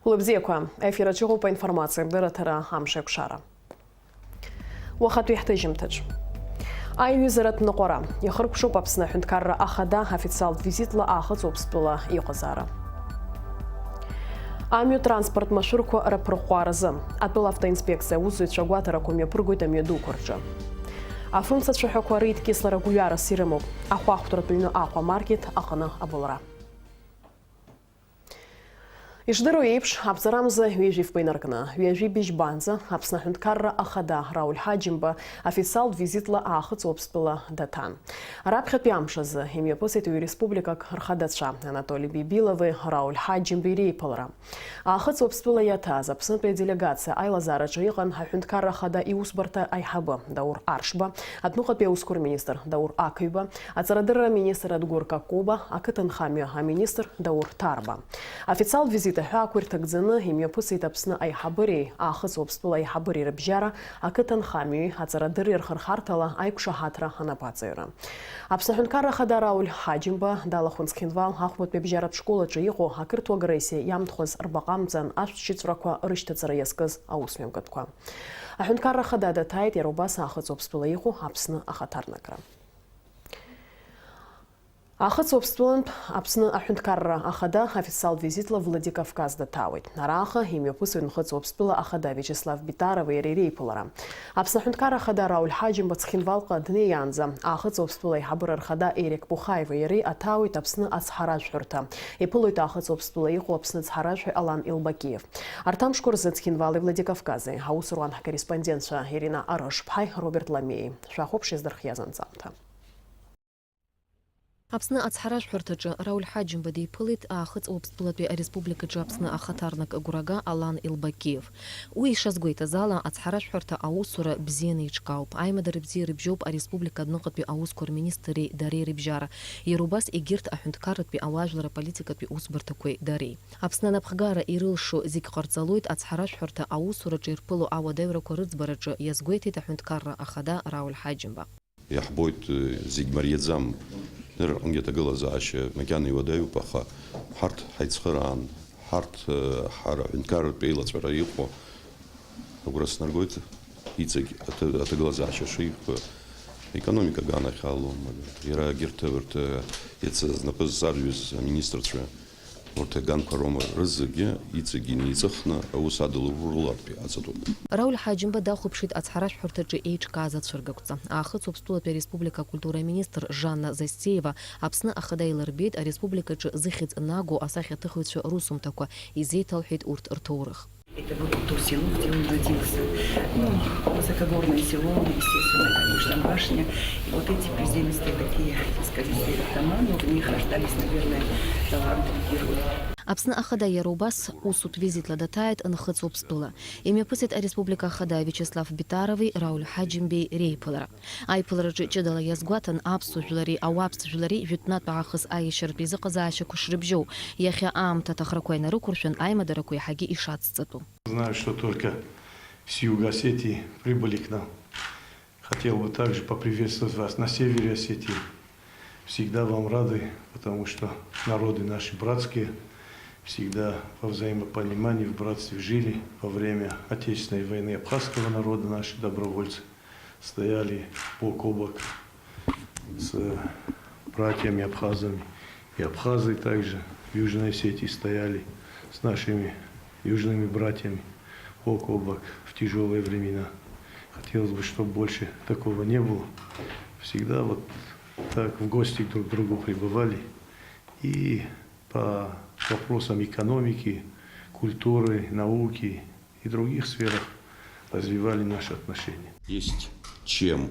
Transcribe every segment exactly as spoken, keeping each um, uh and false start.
Лыбзиақәа, ефир аҿы иҟоуп аинформациа дырраҭара амш еиқәшара. Уахатәи ҳҭыжьымҭаҿ. Аиҩызаратә ныҟәара. Ихыркәшоуп Аԥсны аҳәынҭқарра ахада официалтә визитла Аахыҵ Уаԥстәыла иҟазаара. Амҩа транспорт машәырқәа рыԥырҟәҟәааразы. Атәыла автоинспекциа аусзуҩцәа агәаҭарақәа мҩаԥыргоит амҩадуқәа рҿы. Афымца цәаҳәақәа реидкьыслара гәҩарас ирымоуп. Ахәаахәҭратә ҩны Аҟәа маркет аҟны абылра. Ишдыру еиԥш, аԥҵарамза ҩажәи фба инаркны, ҩажәи быжьбанӡа Аԥсны аҳәынҭқарра ахада Рауль Ҳаџьымба официалтә визитла Аахыҵ Уаԥстәыла даҭан. Раԥхьатәи амш азы имҩаԥысит ҩ-республикак рхадацәа Анатоли Бибилови Рауль Ҳаџьымбеи реиԥылара. Аахыҵ Уаԥстәыла иаҭааз Аԥснытәи аделегациа аилазаараҿы иҟан аҳәынҭқарра ахада иусбарҭа аиҳабы Даур Аршба, адәныҟатәи аусқәа рминистр Даур Ақыҩба, аҵарадырра аминистр Адгәыр Какоба, ақыҭанхамҩа аминистр Даур Ҭарба. Официалтә визит аҳәаақәа ирҭагӡаны имҩаԥысит Аԥсны аиҳабыреи Аахыҵ Уаԥстәыла аиҳабыреи рыбжьара ақыҭанхамҩеи аҵарадырреи рхырхарҭала аиқәшаҳаҭра анапаҵаҩра. Аԥсны аҳәынҭқарра ахада Рауль Ҳаџьымба далахәын Цхинвал ахәбатәи абжьаратә школ аҿы иҟоу ақырҭуа агрессиа иамҭхыз рбаҟа амҵан ашәҭ шьыҵәрақәа рышьҭаҵара иазкыз аусмҩаԥгатәқәа. Аҳәынҭқарра ахада даҭааит иара убас Аахыҵ Уаԥстәыла иҟоу Аԥсны ахаҭарнакра. Аахыҵ Уаԥстәылантә Аԥсны аҳәынҭқарра ахада официалтә визитла Владикавказ даҭаауеит. Арааха имҩаԥысуеит Нхыҵ Уаԥстәыла ахада Виачеслав Битарови иареи реиԥылара. Аԥсны аҳәынҭқарра ахада Рауль Ҳаџьымба Цхинвалҟа днеиаанӡа, Аахыҵ Уаԥстәыла аиҳабыра рхада Ерек Пухаеви иареи аҭаауеит Аԥсны ацҳаражәҳәарҭа. Иԥылоит Аахыҵ Уаԥстәыла иҟоу Аԥсны ацҳаражәҳәаҩ Алан Илбакиев. Арҭ амшқәа рзы Цхинвали Владикавкази аусуруан ҳкорреспондентцәа Ирина Арышԥҳаи Роберт Ламиеи. Шәахәаԥш иаздырхиаз анҵамҭа. Аԥсны ацҳаражәҳәарҭаҿы Рауль Ҳаџьымба диԥылеит Аахыҵ Уаԥстәылатәи ареспубликаҿы Аԥсны ахаҭарнак агәрага Алан Илбакиев. Уи ишазгәеиҭаз ала, ацҳаражәҳәарҭа аусура бзианы иҿкаауп. Аимадара бзиа рыбжьоуп ареспублика адәныҟатәи аусқәа рминистрреи дареи рыбжьара, иара убас егьырҭ аҳәынҭқарратәи ауаажәлар аполитикатәи усбарҭақәеи дареи. Аԥсны анапхгара ирылшо зегь ҟарҵалоит ацҳаражәҳәарҭа аусураҿы ирԥыло ауадаҩрақәа рыӡбараҿы, иазгәеиҭеит аҳәынҭқарра ахада Рауль Ҳаџьымба. Иаҳбоит, э, зегь мариаӡам. Дара рҟынгьы аҭагылазаашьа макьана иуадаҩуп, аха ҳарҭ ҳаицхыраан, ҳарҭ, э, ҳара аҳәынҭқарратә еилаҵәара иҟоу агәра снаргоит, иҵегь аҭ-, аҭагылазаашьа шиқәу, аекономика аганахь алоума, иара егьырҭ, урҭ, э, иацы знапы ззарҩыз аминистрцәа, урҭ аганқәа роума, рызегьы иҵегь инеиҵыхны аус адылурылартә иҟаҵатәуп. Рауль Ҳаџьымба дахәаԥшит ацҳаражәҳәарҭаҿы еиҿкааз ацәыргақәҵа. Аахыҵ Уаԥстәылатәи ареспублика акультура аминистр Жанна Застеиева Аԥсны ахада илырбеит ареспубликаҿы зыхьӡ наго асахьаҭыхҩцәа русумҭақәа, изеиҭалҳәеит урҭ рҭоурых. Это вот то село, где он родился. Ну, высокогорное село, естественно, конечно, башня. И вот эти приземистые такие, так сказать, дома, но в них рождались, наверное, талантливые герои. Аԥсны ахада иара убас усутә визитла даҭааит Нхыҵ Уаԥстәыла. Имҩаԥысит ареспублика ахада Виачеслав Битарови Рауль Ҳаџьымбеи реиԥылара. Аиԥылараҿы ҷыдала иазгәаҭан аԥсуа жәлари ауаԥс жәлари жәытәнатә аахыс аиашьаратә еизыҟазаашьақәа шрыбжьоу. Иахьа аамҭа аҭахрақәа инарықәыршәан, аимадарақәа иаҳагьы ишацҵатәу. Знаю, что только с юга Осетии прибыли к нам. Хотел бы также поприветствовать вас на севере Осетии. Всегда вам рады, потому что народы наши братские, всегда во взаимопонимании, в братстве жили во время Отечественной войны абхазского народа наши добровольцы. Стояли бок о бок с братьями абхазами. И абхазы также в Южной Осетии стояли с нашими южными братьями бок о бок в тяжёлые времена. Хотелось бы, чтобы больше такого не было. Всегда вот так в гости друг к другу пребывали. И по вопросам экономики, культуры, науки и других сферах развивали наши отношения. Есть чем,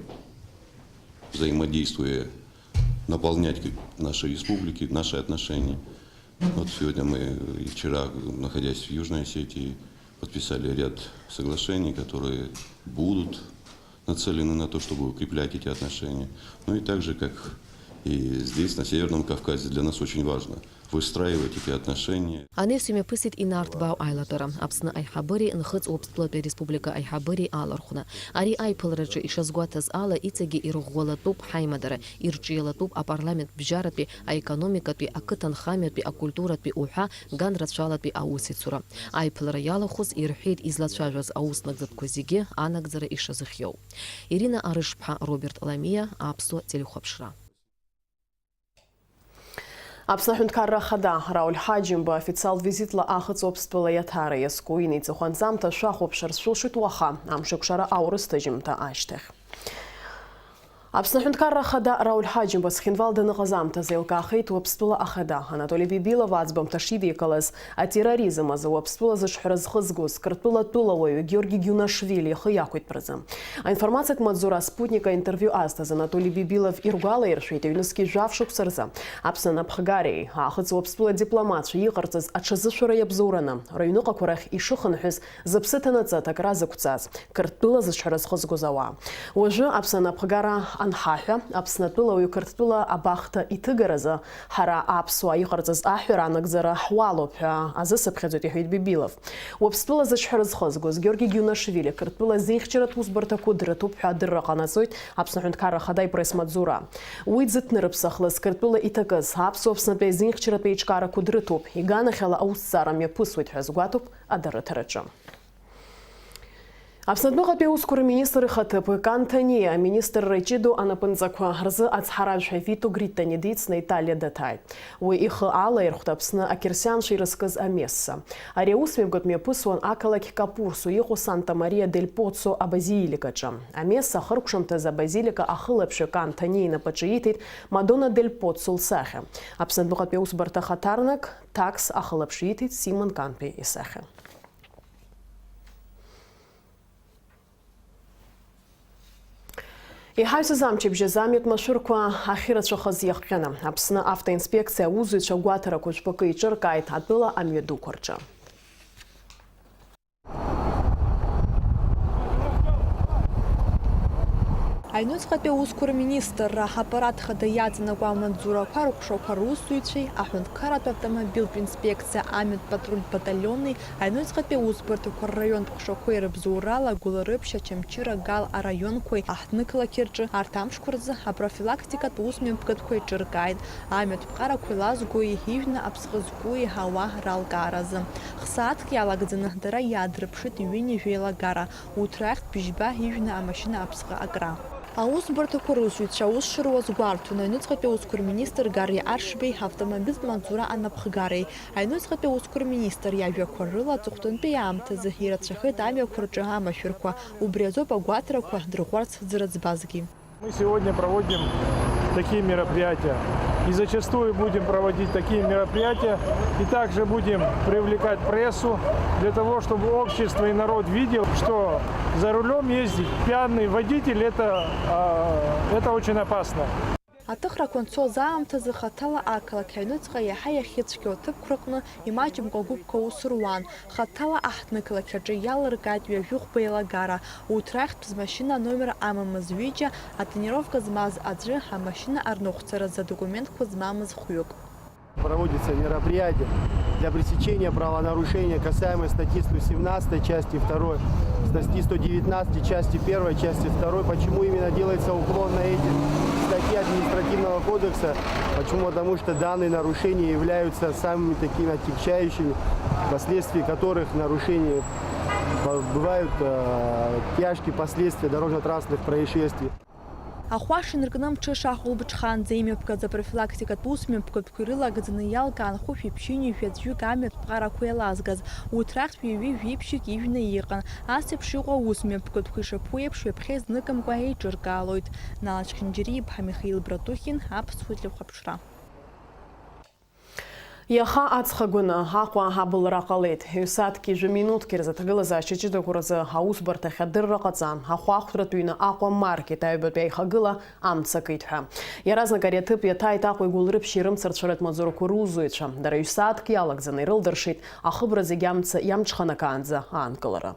взаимодействуя, наполнять как наши республики, наши отношения. Вот сегодня мы и вчера, находясь в Южной Осетии, подписали ряд соглашений, которые будут нацелены на то, чтобы укреплять эти отношения. Ну и так же, как и здесь, на Северном Кавказе, для нас очень важно Выстраивать эти отношения. Анес имҩаԥысит инарҭбаау аилатәара, Аԥсны аиҳабыреи Нхыҵ Уаԥстәылатәи ареспублика аиҳабыреи алархәны. Ари аиԥылараҿы ишазгәаҭаз ала, иҵегьы ирӷәӷәалатәуп ҳаимадара, ирҿиалатәуп апарламент бжьаратәи, аекономикатәи, ақыҭанхамҩатәи, акультуратәи уҳәа ганрацәалатәи аусеицура. Аиԥылара иалахәыз ирҳәеит излацәажәоз аус нагӡатәқәа зегьы анагӡара ишазыхиоу. Ирина Арышԥҳа, Роберт Ламиа, Аԥсуа телехәаԥшра. Аԥсны аҳәынҭқарра ахада Рауль Ҳаџьымба официалтә визитла Аахыҵ Уаԥстәыла иаҭаара иазку инеиҵыху анҵамҭа шәахәаԥшырц шәылшоит уаха, амшеиқәшара аурысҭ ажьымҭа ашьҭахь. Аԥсны аҳәынҭқарра ахада Рауль Ҳаџьымба Цхинвал даныҟаз аамҭазы еилкаахеит Уаԥстәыла ахада Анатоли Бибилов аӡбамҭа шидикылаз, атерроризм азы Уаԥстәыла зыҽҳәара зхызгоз, Қырҭтәыла атәылауаҩ Георги Гиунашвили ихы иақәиҭтәразы. Аинформациатә маҵзура Спутник аинтервиу азҭаз Анатоли Бибилов иргәалаиршәеит, ҩнызқьи жәаф шықәса рзы Аԥсны анапхгареи Аахыҵ Уаԥстәыла дипломатцәеи иҟарҵаз аҽазышәара иабзоураны, рыҩныҟақәа рахь ишыхынҳәыз, зыԥсы ҭанаҵы аҭакра зықәҵаз, Қырҭтәыла зыҽҳәара зхызгоз ауаа. Уажәы Аԥсны анапхгара анҳаҳәа, Аԥсны атәылауаҩ Қырҭтәыла абахҭа иҭыгаразы ҳара аԥсуаа иҟарҵаз аҳәара анагӡара ҳуалуп ҳәа азысыԥхьаӡоит, иҳәеит Бибилов. Уаԥстәыла зыҽҳәара зхызгоз Георги Гиунашвили Қырҭтәыла зехьчаратә усбарҭақәа дрыҭоуп ҳәа адырра ҟанаҵоит Аԥсны аҳәынҭқарра ахада ипресс-маҵзура. Уи дзыҭнарыԥсахлаз Қырҭтәыла иҭакыз аԥсуа-аԥснатәи азинхьчаратә еиҿкаарақәа дрыҭоуп, иганахьала аусҭҵаара мҩаԥысуеит ҳәа азгәаҭоуп адырраҭараҿы. Аԥсны адәныҟатәи аусқәа рминистр ихаҭыԥ Кан Ҭаниа аминистрра иҷыдоу анапынҵақәа рзы ацҳаражәҳәаҩ Вито Гриттани дицны Италиа даҭааит. Уи ихы алаирхәт Аԥсны ақьырсианцәа ирызкыз амесса. Ари аусмҩаԥгатә мҩаԥысуан ақалақь Капурсо иҟоу Санта Мария дель Поццо абазиликаҿы. Амесса ахыркәшамҭазы абазилика ахылаԥшҩы Кан Ҭаниа инапаҿы ииҭеит Мадонна дель Поццо лсахьа. Аԥсны адәныҟатәи аусбарҭа ахаҭарнак Такс ахылаԥшҩы ииҭеит Симон Канԥи исахьа. Иҳаҩсыз амчыбжь азы амҩатә машәырқәа ахьырацәахаз иахҟьаны, Аԥсны автоинспекциа аусзуҩцәа агәаҭарақәа жәпакы еиҿыркааит атәыла амҩадуқәа рҿы. Аҩныҵҟатәи аусқәа рминистрра аппарат хада иаҵанакуа амаҵзурақәа рыҟәшақәа русзуҩцәеи аҳәынҭқарратә автомобильтә инспекциа амҩатә патрультә баталиони Аҩныҵҟатәи аусбарҭақәа рраионтә ҟәшақәеи рыбзоурала Гәылрыԥшь, Очамчыра, Гал араионқәеи аҳҭнықалақь рҿы арҭ амшқәа рзы апрофилактикатә усмҩаԥгатәқәа еиҿыркааит, амҩатә ԥҟарақәа еилазгои, ижәны аԥсҟы згои ауаа ралкааразы. Хсааҭк иалагӡаны дара иаадырԥшит ҩынҩажәа еилагара, урҭ рахьтә быжьба ижәны амашьына аԥсҟы акра. Аусбарҭақәа русзуҩцәа аус шыруаз гәарҭон аҩныҵҟатәи аусқәа рминистр Гарри Аршбеи автомобильтә маҵзура анапхгареи. Аҩныҵҟатәи аусқәа рминистр иажәақәа рыла, аҵыхәтәантәи аамҭазы ирацәахеит амҩақәа рҿы амашәырқәа, убри азоуп агәаҭарақәа дырӷәӷәарц дзырыӡбазгьы. Мы сегодня проводим такие мероприятия. И зачастую будем проводить такие мероприятия. И также будем привлекать прессу для того, чтобы общество и народ видел, что за рулем ездить пьяный водитель, это, а, это очень опасно. Аҭыхрақәа анцоз аамҭазы хаҭала ақалақь аҩныҵҟа иаҳа иахьыцәгьоу аҭыԥқәа рҟны имаҷымкәа гәыԥқәа аус руан. Хаҭала аҳҭнықалақь аҿы иалыркааит ҩажәи хәба еилагара. Урҭ рахьтә змашьына аномер амамыз ҩыџьа атонировка змаз аӡәы, амашьына арныҟәцаразы адокументқәа змамыз хәҩык. Проводится мероприятие для пресечения правонарушения, касаемо статьи сто семнадцатой, части второй, статьи сто девятнадцатой, части первой, части второй. Почему именно делается уклон на эти статьи административного кодекса? Почему? Потому что данные нарушения являются самыми такими отягчающими, вследствие которых нарушения бывают, э, тяжкие последствия дорожно-транспортных происшествий. Ахәаша инаркны мҽыша ахәылбыҽхаанӡа имҩаԥгаз апрофилактикатә усмҩаԥгатәқәа ирылагӡаны иалкаан хәышәи ԥшьынҩажәи аӡәҩык амҩатә ԥҟарақәа еилазгаз, урҭ рахьтә ҩажәи жәиԥшьҩык ижәны иҟан. Ас еиԥш иҟоу аусмҩаԥгатәқәа ишаԥу еиԥш, ҩаԥхьа изныкымкәа еиҿыркаалоит. Нала Чхинџьариа-иԥҳа, Михаил Братухин, Аԥсуа телехәаԥшра. Иаха аҵх агәаны Аҟәа абылра ҟалеит. Ҩ-сааҭки жәа-минуҭки рзы аҭагылазаашьа ҷыдақәа рзы аусбарҭахь адырра ҟаҵан, ахәаахәҭратә ҩны Аҟәа маркет аҩбатәи аихагыла амца акит ҳәа. Иаразнак ари аҭыԥ иаҭааит Аҟәеи Гәылрыԥшьи рымцарцәаратә маҵзурақәа русзуҩцәа. Дара ҩ-сааҭк иалагӡаны ирылдыршеит ахыбра зегьы амца иамҽханакаанӡа аанкылара.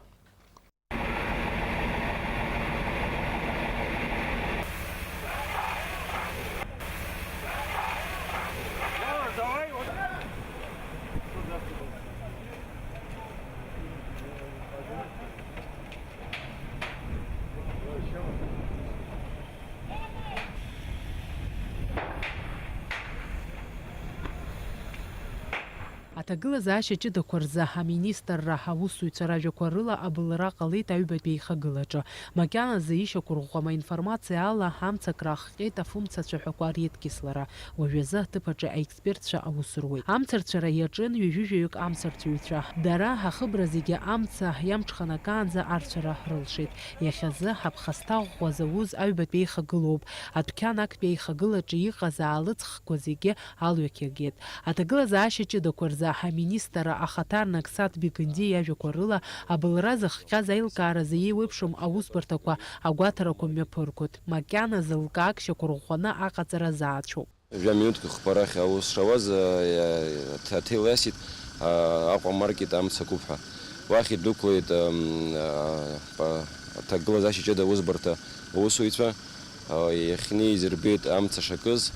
Ҭагылазаашьа ҷыдақәа рзы аминистрра аусзуҩцәа ражәақәа рыла абылра ҟалеит аҩбатәи аихагылаҿы. Макьаназы ишьақәырӷәӷәам аинформациа ала, амца акраахҟьеит афымца цәаҳәақәа реидкьыслара. Уажәазы аҭыԥ аҿы аекспертцәа аус руеит. Амцарцәара иаҿын ҩажәи жәаҩык амцарцәаҩцәа. Дара ахыбра зегьы амца иамҽханакаанӡа арцәара рылшеит. Иахьазы аԥхасҭа ӷәӷәа зауз аҩбатәи аихагылоуп. Адәқьан актәи аихагылаҿы иҟаз аалыҵхқәа зегьы алҩақь иагеит. Аҭагылазаашьа ҷыдақәа рзы аминистр ахаҭарнак Саҭбеи Ганди иажәақәа рыла, абылра зыхҟьаз аилкааразы еиуеиԥшым аусбарҭақәа агәаҭарақәа мҩаԥыргоит. Макьаназы лкаак шьақәырӷәӷәаны аҟаҵара заацәоуп. Жәа минуҭк хԥа рахь аус шауаз, а, иа-, аҭ-, аҭел иасит, а, Аҟәа амаркет амца куп ҳәа. Уахь идәықәлеит, ам, а, па-, аҭагылазаашьа ҷыда аусбарҭа аусуҩцәа, а, иахьнеиз ирбеит амца шакыз,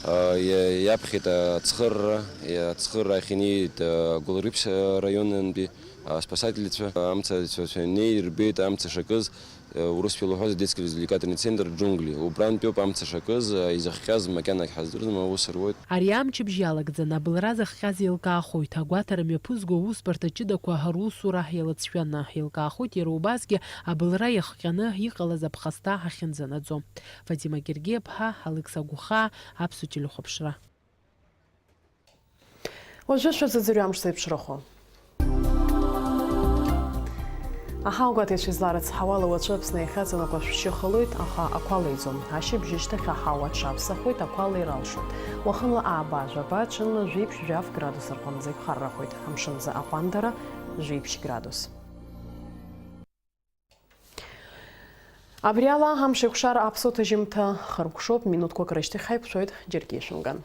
а, иа-, иаԥхьеит ацхырра, иа-, ацхырра ахьнеиит, а, Гәылрыԥшь, а, раионынтәи, а, спасательцәа, амцацәа шаннеи ирбеит амца шакыз, Урысшәа илҳәоз адетский развлекательный центр Джунгли. Убрантәи ауп амца шакыз, изыхҟьаз макьанагь ҳаздырӡом, аус руеит. Ари амчыбжь иалагӡаны абылра зыхҟьаз еилкаахоит. Агәаҭара мҩаԥызго аусбарҭа ҷыдақәа русура иалацәгьаны еилкаахоит иара убасгьы абылра иахҟьаны иҟалаз аԥхасҭа ахьынӡанаӡо. Фатима Гергиаԥҳа, Алекса Гәхаа, Аԥсуа телехәаԥшра. Уажәы шәазыӡырҩ амш зеиԥшрахо. Аҳауагәаҭаҩцәа изларыцҳауала, уаҵәы Аԥсны иахьаҵанакуа шәшьы халоит, аха ақәа леиӡом. Ашьыбжьышьҭахь аҳауа аҽаԥсахуеит, ақәа леира алшоит. Уахынла ааба, жәаба, ҽынла жәиԥшь-жәаф градус рҟынӡа иԥхаррахоит. Амшынӡы аҟәандара жәиԥшь градус. Абри ала амш еиқәшара аԥсуа ҭыжьымҭа хыркәшоуп, минуҭқәак рышьҭахь ҳаиқәшәоит џьаргьы ишәымган.